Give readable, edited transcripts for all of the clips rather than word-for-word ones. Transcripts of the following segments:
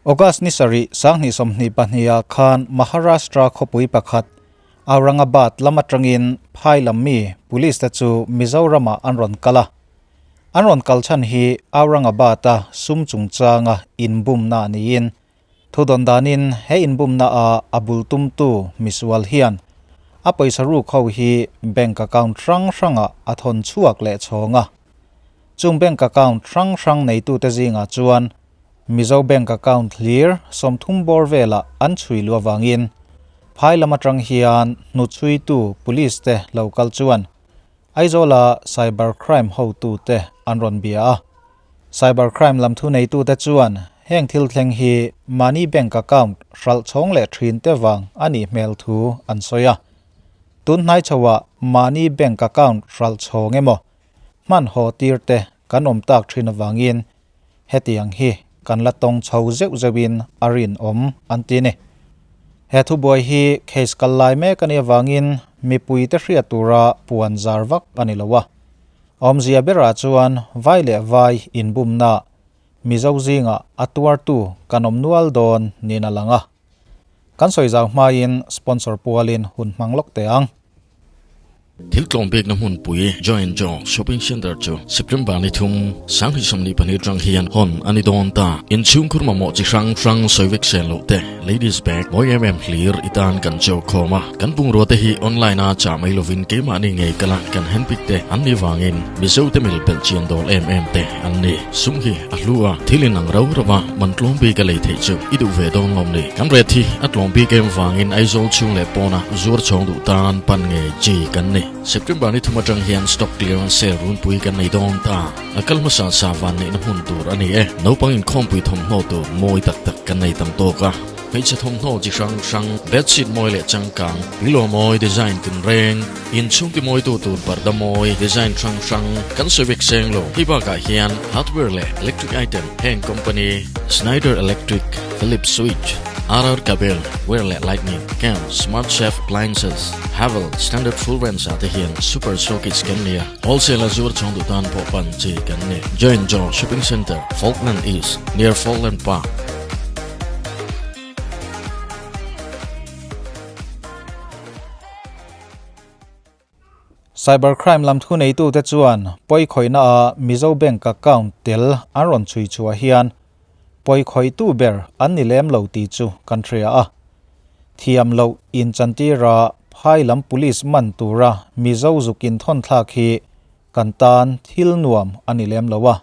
August ni sarih sanghnih sawmhnih pahniha khan Maharashtra khawpui pakhat Aurangabad lam atangin phai lam mi police te chu Mizoramah an rawn kal a. An rawn kal chhan hi Aurangabad-a sum chungchanga inbumna niin Thudawn danin he inbumna a a bul tumtu misual hian a pawisa ruk ho hi bank account hrang hrangah a thawn chhuak leh chhawng a. Chung bank account hrang hrang neitute zingah chuan Mizo bank account hlir 30 bawr velah an chhui luh avangin phai lam atang hian hnuchhuitu police te lo kal chuan Aizawla cyber crime hotute an rawn bia a. Cyber crime lam thuneitute chuan heng thil thleng hi mahni bank account hralh chhawng leh thin te vang a nih hmel thu an sawi a. Tun hnai chhoah mahni bank account hralh chhawng emaw hman haw tir te kan awm tak thin avangin hetiang hi kan la tawng chho zeuh zeuhin a rinawm an ti a ni. He thubuai hi case kal lai mek a nih avangin mipui te hriat tura puan zar vak a ni lo a. Awmzia berah chuan vai leh vai inbumna Mizo zingah a tuartu kan awm nual dawn niin a lang a. Kan sawi zau hmain sponsor pualin hun hmang lawk teh ang. Thil tlawm bikna hmunpui Joy and Joe Shopping Centre chu September ni thum, 2024 atang hian hawn a ni dawn ta. Inchhungkhur mamawh chi hrang hrang sawi vek sen loh te, ladies bag mawi em em hlir i tan kan cheu khawm a. Kan bungrua te hi online a chah mai lovin keimahni ngei kala kan handpick te an nih vangin Mizo te mil belh chian dawl em em te an ni. Sum hi a hlu a, thil in ang rau rau a, man tlawm bik a lei theih chu i duh ve dawn lawm ni. Kan ret hi a tlawm bik em vangin Aizawl chhung leh pawna zuar chhawng duh tan pan ngei chi kan ni. September ni thum atang hian stock clearance sale runpui kan nei dawn ta. A kal hmasa sa van neihna hmun tur a ni e. Naupang inkhawmpui thawmhnaw tur mawi tak tak kan nei tam tawk a. Hmeichhe thawmhnaw chi hrang hrang, bedsheet mawi leh changkang, pillow mawi design tinreng, inchhung ti mawitu tur parda mawi design hrang hrang kan sawi vek seng lo. Hei bakah hian hardware leh electric item heng company, Schneider Electric, Philips Switch, RR Kabel, wire leh lightning, Cam, Smart Chef appliances, Havel, standard full range ah te hian super showcase kan ni a, wholesale a zuar chhawng duh tan pawh pan chi kan ni. Join Jaw Shopping Centre, Falkland East, near Falkland Park. Cyber crime lam thuneitute chuan pawikhawihna a Mizo bank account tel an rawn chhui chhuah hian pawikhawihtu ber an ni lem lo tih chu kan hria a. Thiam loh inchantira phai lam police man tura Mizo zuk inthawn thlak hi kan tan thil nuam a ni lem lo a.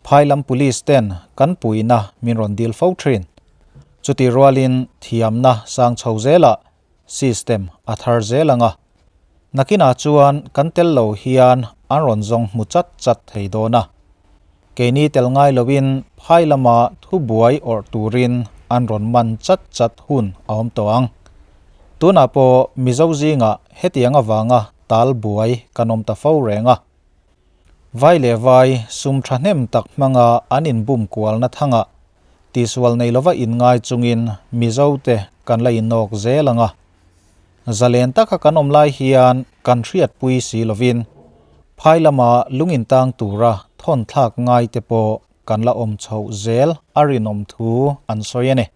Phai lam police ten kan puihna min rawn dil fo thin. Chutih rualin thiamna sang chho zelah system a thar zel ang a. Nakinah chuan kan tel lo hian an rawn zawng hmu chat chat thei dawn a. Keini tel ngai loin phai lama thubuai awrh turin an rawn man chat chat hun a awm tawh ang. Tunah pawh Mizo zingah hetiang avanga tal buai kan awm ta fo reng a. Vai leh vai sum thahnem tak hmanga an inbum kualna thangah tihsual nei lova inngai chungin Mizote kan la innawk zel ang a. Zalen taka kan awm lai hian kan hriatpui si lovin phai lama lung intang tura thawn thlak ngai te pawh kan la awm chhoh zel a rinawm thu an sawi a ni.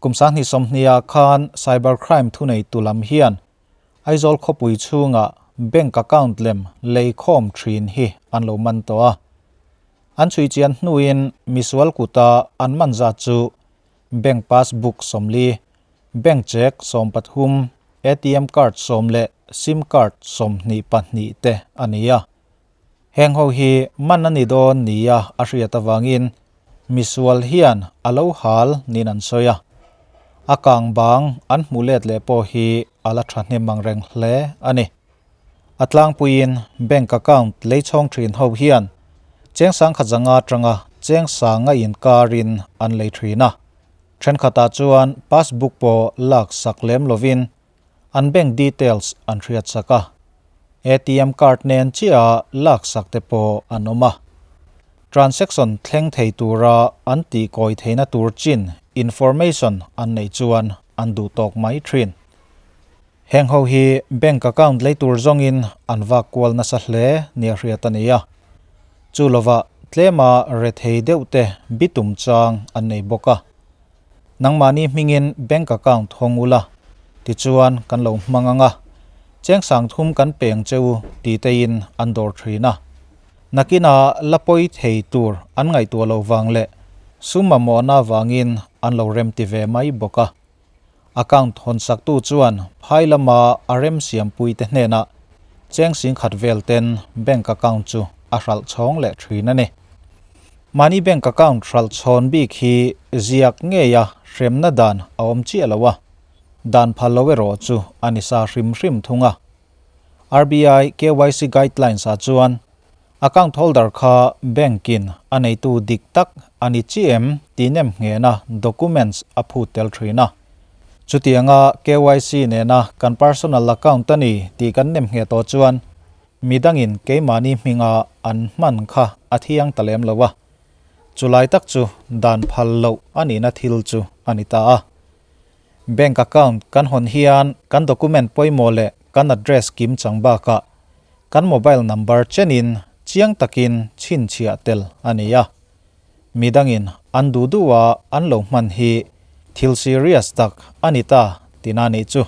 Kum 2020 ah khan cyber crime thuneitu lam hian Aizawl khawpui chhunga bank account lem lei khawm thin hi an lo man tawh a. An chhui chian hnuin misual kuta an man zat chu bank passbook 40, bank cheque 13, ATM card 10 leh sim card 22 te a ni a. Heng ho hi man a ni dawn nia a hriat avangin misual hian a lo hal niin an sawi a. A kang bang an hmu let leh pawh hi a la thahnem ang reng hle a ni. A tlangpuiin bank account lei chhawng thin ho hian cheng sangkhat zanga atanga cheng sanga inkarin an lei thin a. Thenkhatah chuan passbook pawh lak sak lem lovin an bank details an hriat sak a. ATM card nen chiah lak sak te pawh an awm a. Transaction thleng thei tura an tih kawi theihna tur chin information an neih chuan an duh tawk mai thin. Heng ho hi bank account lei tur zawngin an vak kual nasa hle nia hriat a ni a. Chu lova. Tlema rethei deuh te bitum chang an nei bawk a. Nangmahni hmingin bank account hawng ula, tichuan kan lo hmang ang a, cheng sang thum kan peng che u ti tein an dawr thin a. Nakinah la pawi thei tur an ngaihtuah loh vang leh sum mamawhna vangin an lo remti ve mai bawk a. Account hawnsaktu chuan phai lama a remsiampui te hnenah cheng singkhat vel ten bank account chu a hralh chhawng leh thin a ni. Mahni bank account hralh chhawn bik hi ziak ngeia hremna dan a awm chiah lo a, dan phal lo erawh chu a ni sa hrim hrim thung a. RBI KYC guidelines ah chuan Account holder kha bank in a neitu dik tak a ni chi em tih nem nghehna documents a phut tel thin a. Chutianga KYC nena kan personal account a ni tih kan nem ngheh tawh chuan midangin keimahni hminga an hman kha a thiang ta lem lo a. Chulai tak chu dan phal loh a nihna thil chu a ni ta a. Bank account kan hawn hian kan document pawimawh leh kan address kim chang bakah kan mobile number chenin chiang takin chhinchhiah tel a ni a. Midangin an duh duh a an lo hman hi thil serious tak a ni ta tina nih chu.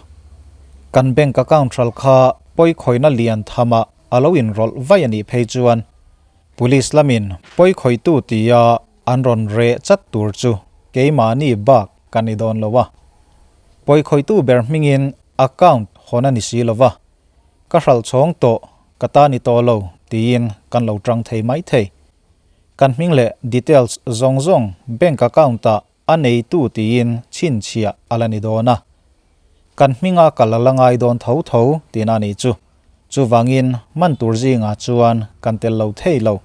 Kan bank account hral kha pawikhawihna lian thamah a lo inrawlh vaih a nih phei chuan police lamin pawikhawihtu tia an rawn reh chat tur chu keimahni bak kan ni dawn lo a. Pawikhawihtu ber hmingin account hawn a ni si lova. Ka hralh chhawng tawh, ka ta ni tawh lo tiin kan lo tang thei mai thei. Kan hming leh details zawng zawng bank account ah a neitu tiin chhinchhiah a la ni dawn a. Kan hminga kal a la ngai dawn tho tho tihna a nih chu. Chuvangin man tur zingah chuan kan tel lo thei lo.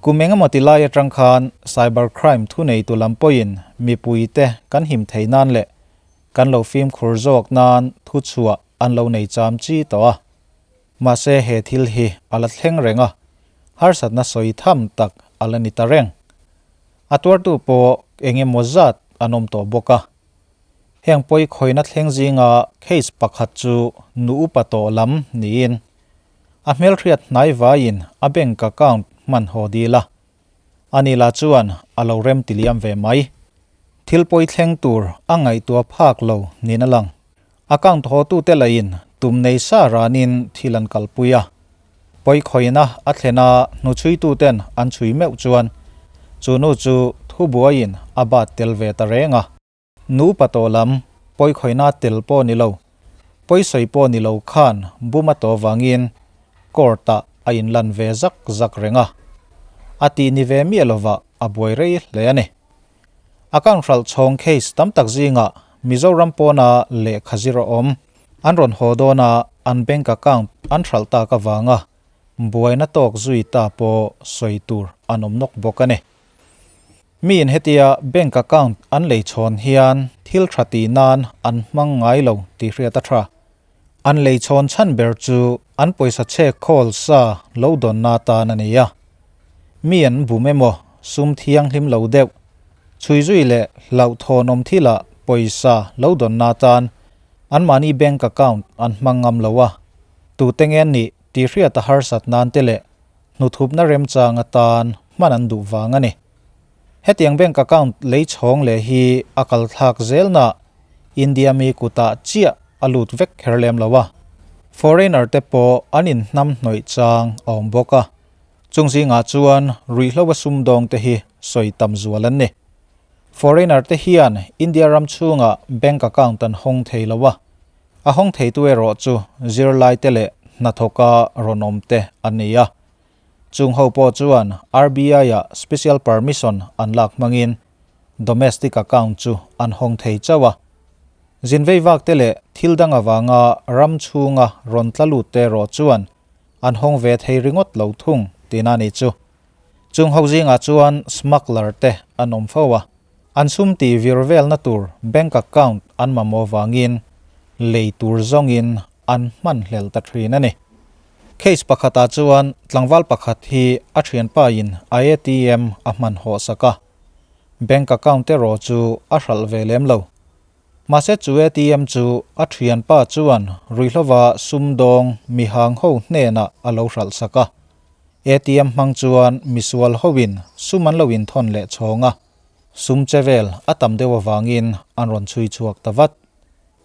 Kum engemaw ti lai atang khan cyber crime thuneitu lam pawhin mipuite kan him thei nan leh kan lo fimkhur zawk nan thuchhuah an lo nei cham chi tawh a. Mahse he thil hi a la thleng reng a, harsatna sawi tham tak a la ni ta reng. A tuartu pawh eng emaw zat an awm tawh bawk a. Heng pawi khawina thleng zinga case pakhat chu nu upa tawh lam niin a hmelhriat hnai vaiin a bank account hman haw dil a. Ani lah chuan a lo rem ti liam ve mai. Thil pawi thleng tur a ngaihtuah phak lo niin a lang. Account hawtute lahin tum nei sa ranin thil an kalpui a. Pawi khawina a thlen a hnuchhuituten an chhui meuh chuan chu nu chu thubuaiin a bat tel ve ta reng a. Nupa tawh lam pawi khawina tel pawh ni lo, pawi sawi pawh ni lo khan bum a tawh vangin court-ah a inlan ve zak zak reng a. A tih ni ve miah lovah a buai rei hle a ni. Account hralh chhawng case tam tak zingah Mizoram pawna lehkha zir a awm. An rawn haw dawna an bank account an hralh tak avanga buaina tawk zui ta pawh sawi tur an awm nawk bawk a ni. Miin hetia bank account an lei chhawn hian thil tha tih nan an hmang ngai lo tih hriat a tha. An lei chhawn chhan ber chu an pawisa chhek khawl sa lo dawnna atan a ni a. Mi an bum emaw sum thianghlim lo deuh, chhui zui leh hlauhthawnawm thilah pawisa lo dawnna atan anmahni bank account an hmang ngam lo a. Tute nge an nih tih hriat a harsat nan te leh hnuthupna remchang atan hman an duh vang a ni. Hetiang bank account lei chhawng leh hi a kal thlak zelna India mi kutah chiah a lut vek kher lem lo a. Foreigner te pawh an inhnam hnawih chang a awm bawk a. Chung zingah chuan ruihhlo a sumdawng te hi sawi tam zual an ni. Foreigner te hian India ram chhungah bank account an hawng thei lo a. A hawng theitu erawh chu zirlai te leh hnathawka rawn awm te an ni a. Chung ho pawh chuan RBI-ah special permission an lak hmangin domestic account chu an hawng thei chauh a. Zin vei vak te leh thil dang avanga ram chhunga rawn tla lut te erawh chuan an hawng ve thei ringawt lo thung tihna a nih chu. Chung ho zingah chuan smuggler te an awm fo a, an sum tih vir velna tur bank account an mamawh vangin lei tur zawngin an hmanhlel ta thin a ni. Case pakhatah chuan tlangval pakhat hi a thianpain a ATM a hman hawh sak a, bank account erawh chu a hralh ve lem lo. Mahse chu ATM chu a thianpa chuan ruihhlova sumdawng mihang ho hnenah a lo hralh sak a. ATM hmang chuan misual hoin sum an lo inthawn leh chhawng a, sum che vel a tam deuh avangin an rawn chhui chhuak ta vat.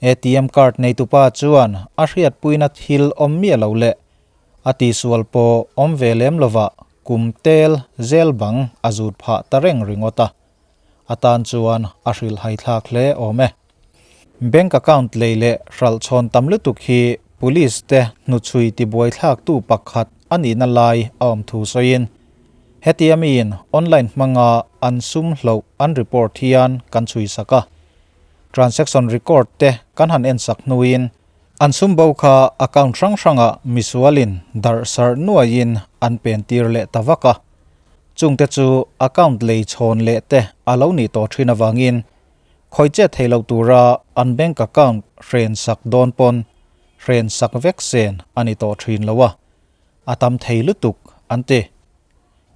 ATM card neitupa chuan a hriatpuina thil awm miah lo leh a tihsual pawh awm ve lem lovah kum tel zel bang a zut phah ta reng ringawt a, a tan chuan a hrilhhai thlak hle awm e. Bank account lei leh hralh chhawn tam lutuk hi police te hnuchhui tibuai thlaktu pakhat a nihna lai a awm thu sawiin, hetia miin online hmanga an sum hloh an report hian kan chhui sak a, transaction record te kan han ensak hnuin an sum bo kha account hrang hrangah misualin darh sarh nuaiin an pen tir leh ta vak a. Chungte chu account lei chhawn leh te a lo nih tawh thin avangin Khawi che thei lo tura an bank account hren sak dawn pawn hren sak vek sen a ni tawh thin lo a, a tam thei lutuk an ti.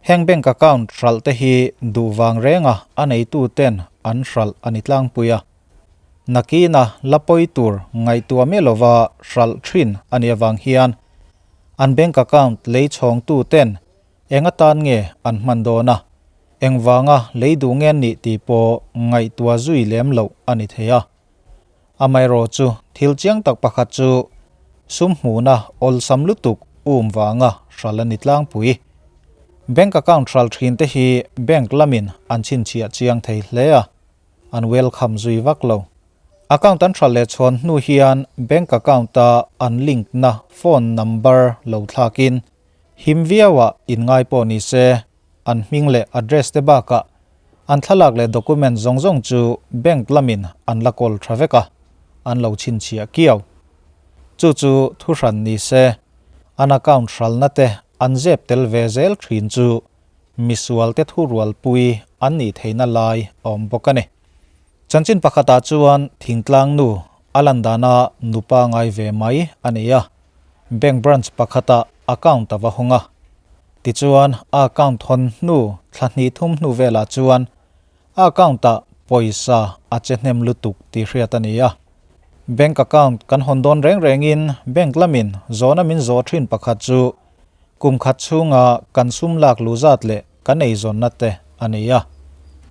Heng bank account hralh te hi duh vang renga a neitu ten an hralh a ni tlangpui a. Nakina la pawi tur ngaihtuah miah lova hralh thin a nih avang hian an bank account lei chhawngtu ten Eng atan nge an hman dawn a, engvanga lei duh nge nih tih pawh ngaihtuah zui lem loh a ni thei a. Amaherawh chu thil chiang tak pakhat chu sum hmuhna awlsam lutuk um vanga hral a ni tlangpui. Bank account hral thin te hi bank lamin an chhinchhiah chiang thei hle a, an welcome zui vak lo. Account an hral leh chhawn hnu hian bank account a an link na phone number lo thlakin Him viauah inngai pawh ni se, an hming leh address te bakah an thlalak leh document zawng zawng chu bank lamin an la kawl tha vek a, an lo chhinchhiah kiau. Chu chu thuhran ni se, an account hralna te an zep tel ve zel thin chu misual te thurualpui an nih theihna lai a awm bawk a ni. Chanchin pakhatah chuan thingtlang nu a lan dana nupa ngai ve mai a nei a. Bank branch pakhatah account a va hawng a. Tichuan, a account hawn hnu thla hnih thum hnu velah chuan a account-ah pawisa a che hnem lutuk tih hriat a ni a. Bank account kan hawn dawn reng rengin bank lamin zawhna min zawh thin pakhat chu kum khat chhunga kan sum lak luh zat leh kan eizawnna te a ni a.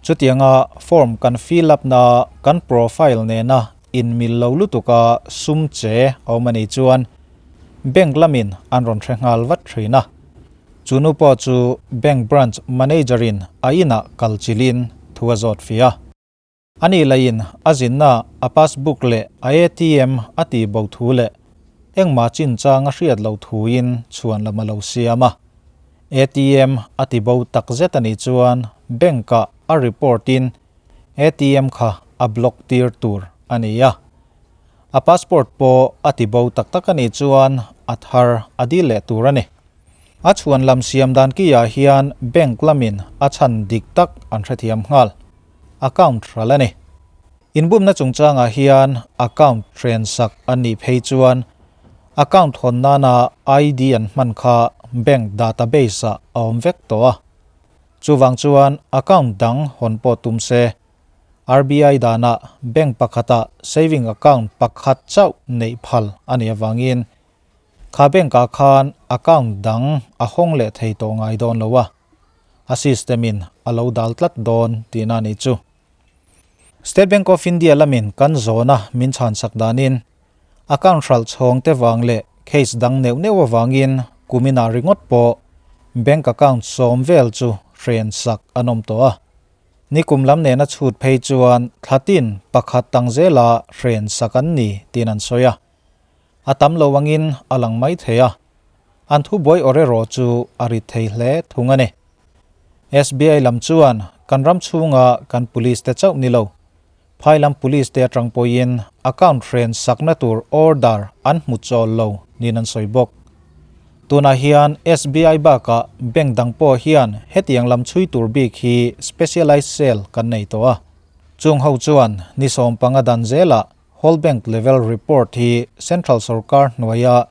Chutianga form kan fill up na kan profile nena inmil lo lutuka sum che a awm a nih chuan bank lamin an rawn hre nghal vat thin a. Chu nu pawh chu bank branch manager in a inah kal chilhin thu a zawt fih a. A nih laiin a zinna a passbook leh a ATM a tih bo thu leh engmah chinchang a hriat loh thuin chhuan lam a lo siam a. ATM a ti bo tak zet a nih chuan bank-ah a report-in ATM kha a block tir tur a ni a. A passport pawh a ti bo tak tak a nih chuan a thar a dil leh tur a ni. A chhuan lam siam dan kiah hian bank lamin a chhan dik tak an hrethiam nghal. Account hral a ni. Inbumna chungchangah hian account hrensak a nih phei chuan account hawn nana ID an hman kha bank database-ah a awm vek tawh a. Chuvang chuan account dang hawn pawh tum se, RBI danah bank pakhatah saving account pakhat chauh neih phal a nih avangin kha bank-ah khan account dang a hawng leh thei tawh ngai dawn lo a. A system in a lo dal tlat dawn tihna a nih chu. State Bank of India lamin kan zawna min chhansak danin account hralh chhawng te vang leh case dang neuh neuh avangin kuminah ringawt pawh bank account sawm vel chu hrensak an awm tawh a. Nikum lam nena chhut phei chuan thlatin pakhat tang zela hrensak an ni tiin an sawi a. A tam lo angin a lang mai thei a, an thubuai awr erawh chu a rit thei hle thung a ni. SBI lam chuan kan ram chhunga kan police te chauh ni lo, phai lam police te atang pawhin account hren sakna tur order an hmu chawl lo niin an sawi bawk. Tunah hian SBI bakah bank dang pawh hian hetiang lam chhui tur bik hi specialized cell kan nei tawh a. Chung ho chuan ni sawmpanga dan zelah Whole Bank Level Report hi Central Sorkar hnuaia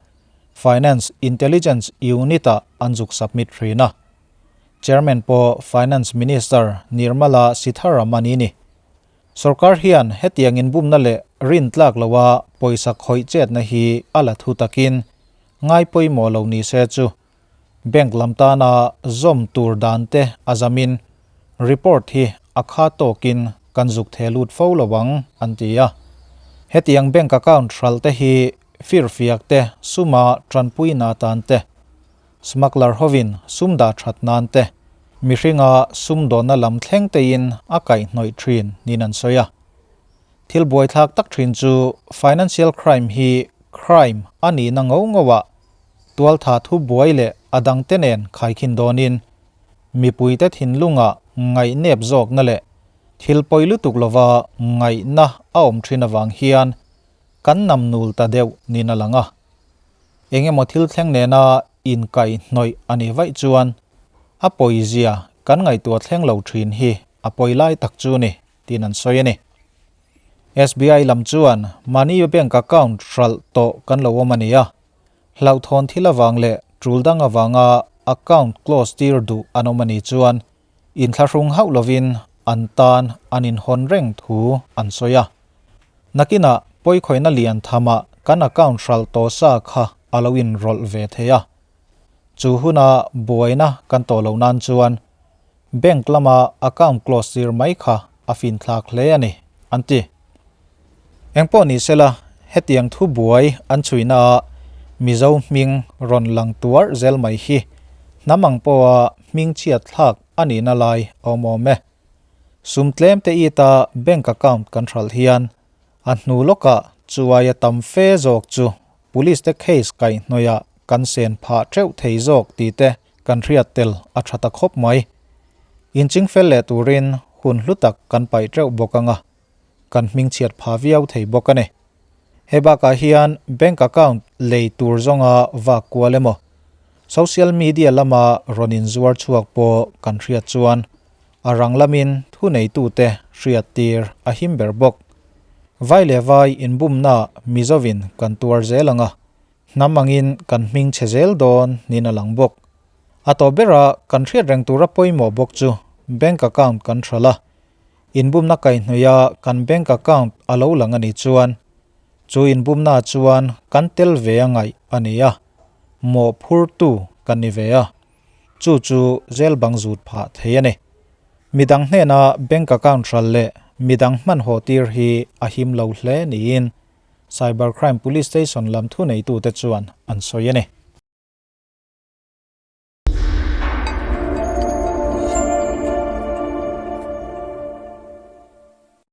Finance Intelligence Unit-ah an zuk submit thin a. Chairman pawh Finance Minister Nirmala Sitharaman i ni. Sorkar hian hetiang inbumna leh rintlak loa pawisa khawih chetna hi a la thu takin ngai pawimawh lo ni se chu. Bank lam tana zawm tur dan te a zamin report hi a kha tawkin kan zuk theh lut fo lo ang an ti a. Hetiang bank account hralh te hi firfiak te suma tanpuina atan te, smuggler hovin sum dah that nan te, mihringa sumdawnna lam thleng tein a kaihhnawih thin niin an sawi a. Thil buaithlak tak thin chu financial crime hi crime a nihna ngo ngo ah tualtha thu buai leh a dangte nen khaikhin dawnin mipuite thinlunga ngaihnep zawkna leh thil pawi lutuk lova ngaihna a awm thin avang hian kan nam nul ta deuh niin a lang a. Engemaw thil thleng nena inkaihhnawih a nih vaih chuan a pawizia kan ngaihtuah thleng lo thin hi a pawi lai tak chu ni tiin an sawi a ni. SBI lam chuan mahni bank account hralh tawh kan lo awm a ni a, hlauhthawn thil avang leh tul dang avanga account close tir duh an awm a nih chuan inthlahrung hauh lovin an tan an inhawn reng thu an sawi a. Nakinah pawikhawihna lian thamah kan account hralh tawh sa kha a lo inrawlh ve thei a. Chu huna buaina kan tawh loh nan chuan Bank lama account close tir mai kha a finthlak hle a ni, an ti. Engpawh ni sela, hetiang thu buai an chhuina ah Mizo hming rawn lang tuar zel mai hi hnam ang pawha hming chhiat thlak a nihna lai a awm awm e. Sum tlem te ita bank account kan hralh hian a hnu lawkah chuaia tam fe zawk chu Police te case kaihhnawihah kan sen phah teuh thei zawk tih te kan hriat tel a tha ta khawp mai. Inching fel leh turin hun hlu tak kan paih teuh bawk anga kan hmingchhiat pha viau thei bawk a ni. He bakah hian bank account lei tur zawnga vak kual emaw social media lama rawn inzuar chhuak pawh kan hriat chuan a rang lamin thuneitute hriat tir a him ber bawk. Vai leh vai inbumna Mizovin kan tuar zel ang a, hnam angin kan hming chhe zel dawn niin a lang bawk. A tawp bera kan hriat reng tura pawimawh bawk chu bank account kan hralh a, inbumna kaihhnawih a kan bank account a lo lang a nih chuan chu inbumna chuan kan tel ve a ngaih a ni a, mawhphurtu kan ni ve a. Chu chu zel bang zut phah thei a ni. Midang hnena bank account hral leh midang hmanhawh tir hi a him lo hle niin Cyber Crime Police Station lam thuneitute chuan an sawi a ni.